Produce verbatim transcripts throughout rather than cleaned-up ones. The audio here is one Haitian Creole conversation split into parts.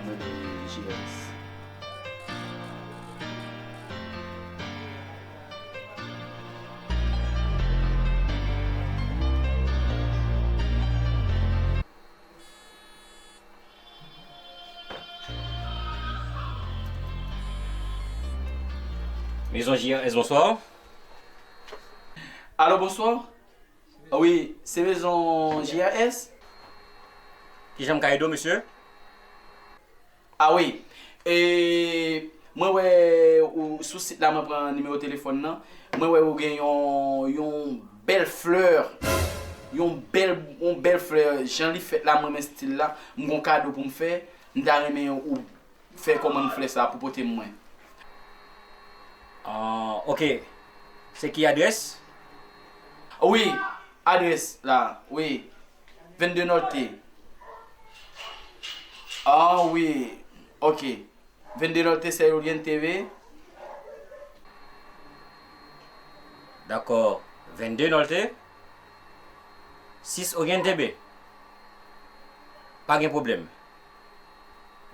J R S. Mezon J R S, bonswa. Alo, bonswa. Wi, se mezon J R S? Kijan m ka ede w, mesye? A wi. E, mwen wè ou sou sit la, mwen pran nimewo telefòn nan. Mwen wè ou gen yon, yon bèl flè. Yon bèl, yon bèl flè. Jan li fèt la, mwen renmen stil la. M gon kado pou m fè. M ta renmen ou fè kòmann flè sa pou pote mwen. Ah, ok. Se ki adrès? Wi, adrès la, wi. Vennde Nòte. Ah, wi. Ok. Vennde Nòte, Sèl Oriente, wi. Dakò. Vennde Nòte, sis Oriente, wi. Pa gen pwoblèm.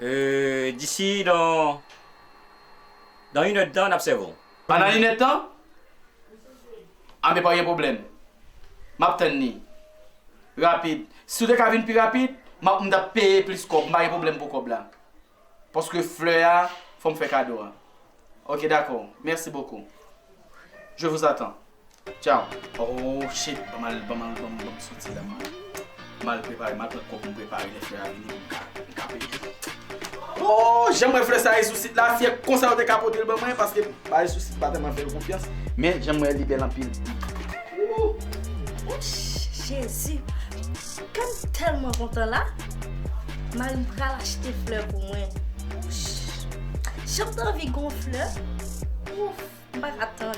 Euh, d'ici dans, dans une heure de temps, n ap sèvi w. Pandan inèdtan? Anben, pa gen pwoblèm. M ap tann li. Rapid. Si w te ka vin pi rapid, m ap, m t ap peye plis kòb. M pa gen pwoblèm pou kòb la. Paske flè a, fò m fè kado a. Ok, dakò. Merci beaucoup. Je vous attends. Ciao. Oh, shit. Ban m al, ban m al, ban m, ban m soti la, man. M al prepare, m al pran kòb, m prepare lè flè a vini pou m ka, m ka peye. Oh, jan m wè flè sa ye sou sit la, si e konsa yo te ka pote l ban mwen, paske bagay sou sit pa tèlman fè yo konfyans, men jan m wè li bèl anpil. Ouch, Jezi, kè m tèlman kontan la. Mari m pral achte flè pou mwen. Ouch, jan m t anvi gon flè. Ouf, m pa ka tann.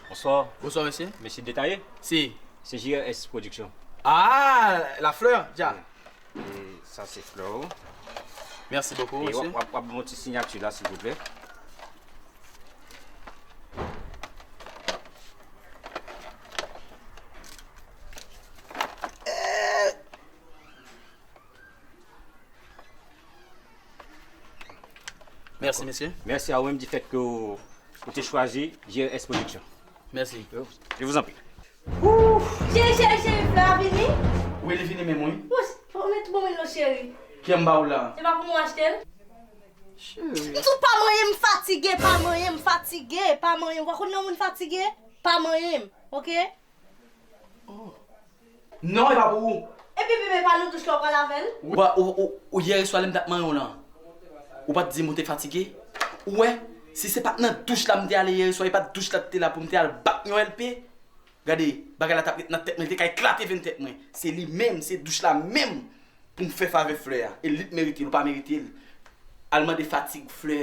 Bonswa. Bonswa, mesye. Mesye Detaye? Si. Se J R S Production. Ah, la fleur, dja. Wi. E sa se flè w. Mèsi bokou, mesye. W ap, w ap ban m yon ti siyati la, silvouplè. Mèsi, mesye. Mèsi a ou menm di fèt ke w, ou te chwazi J R S Production. Mèsi. Je vous en prie. Cheri, cheri, cheri, flè a vini? Wi, li vini menm, wi. Wouch, ou met bon men non, cheri. Kiyè m ba ou la? Se pa pou mwen achte l? Cheri. M di w pa manyen, m fatige, pa manyen, m fatige, pa manyen. Ou pa konn lè yon moun fatige? Pa manyen m, oke? Oh. Non, e pa pou ou. Epi bebe pa nan douch la, ou pral avè l? Ou pa, ou, ou, ou yè swa lè m t ap manyen w lan, ou pa t di m ou te fatige? Ou wè, si se pa t nan douch la m te ale yè swa, e pa t douch la ki te la pou m te al bat yon L P. Gade, bagay la t ap ret nan tèt mwen, li te ka eklate venn tèt mwen. Se li menm, se douch la menm pou m fè favè flè a. E li t merite l, ou pa merite l. Al mande fatig flè.